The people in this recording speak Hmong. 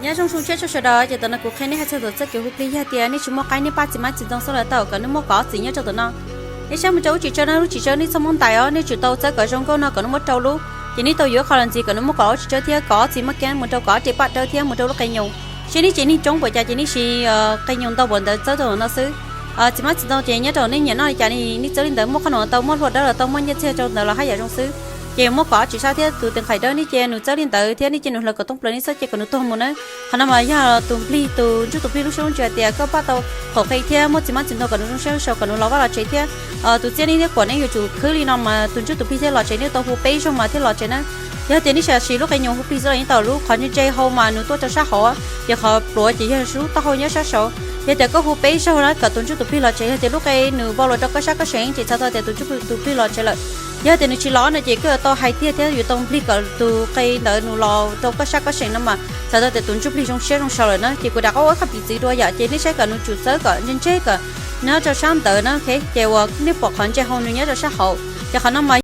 Nyob zoo, zoo siab tshua sawv daws. Ces tam no kuv qhia nej hais txog tus txawb kev hu plig yog tias nej tsis muaj qaib, nej pab txiv hmab txiv ntoo xwb los tau kom nej muab kom txiv nyob rau tom no. Nej saib mus rau lub tsis tsawb no, lub tsis tsawb nej txhob muab ntais os, nej tsum tau txawb kom zoo nkauj no kom nej muab rau lub. Ces nej tau yuav qhov los ntxiv kom nej muab kom lub tsis tsawb thiab kom txiv maj kiab mus rau kom tej paj dawb thiab mus rau lub qe nyuj. Seb nej ces neeg coob npaum cas ces nej siv qe nyuj ntau npaum ntawd txawb rau no xwb. Txiv hmab txiv ntoo ces nyob rau nej nyiam noj li cas nej txawb li ntawd, muaj qhov no tau muaj hlua dawb los tau, muaj nyiaj txiag rau ntawd los haj yam zoo xwb. Ces muab kom tsis sab thiab tus tis nqaim dawb nej ces nws txawb li ntawd thiab nej ces nws hlawv kom toob plaws nej xwb ces kom nws tuag mus na. Qhov no mas yog tus nplig, tus ntsuj tus plig lub siab lub ntsws tias koj pab tau qhov qe thiab muab txiv hmab txiv ntoo kom nws zoo siab zoo saud kom nws los vaj los tsev thiab. Tus txiaj nej thiab kuam nej yuav tsum khwb li no mas tus ntsuj tus plig thiaj los tsev, nej tau hu peb zaug mas thiaj los tsev na. Yog tias nej xav siv lub qe nyuj hu plig xwb los yeej tau, lub qhov ntse ntse hau mas nws tuaj rau sab hauv, ces qhov pluav ces yog lub taub hau nyob sab saud. Yog tias koj hu peb zaug na kom tus ntsuj tus plig los tsev, yog tias lub qe nws vau los rau koj sab koj seem ces txhais tau tias tus ntsuj tus plig los tsev lawm. Yog tias nws tsis los no ces koj yuav tau hais tiag thiab yuav tau nplig kom tus qe ntawd nws los rau koj sab koj seem no mas txhais tau tias tus ntsuj plig zoo siab zoo saud lawm na. Ces kuv rov qab ua ib qho piv txwv dua yom, ces nej saib kom nws tsum txawb kom ntse ntse kom nyob rau sab ntawd na, ces uas nej pom qhov ntse hau nws nyob rau sab hauv. Ces qhov no mas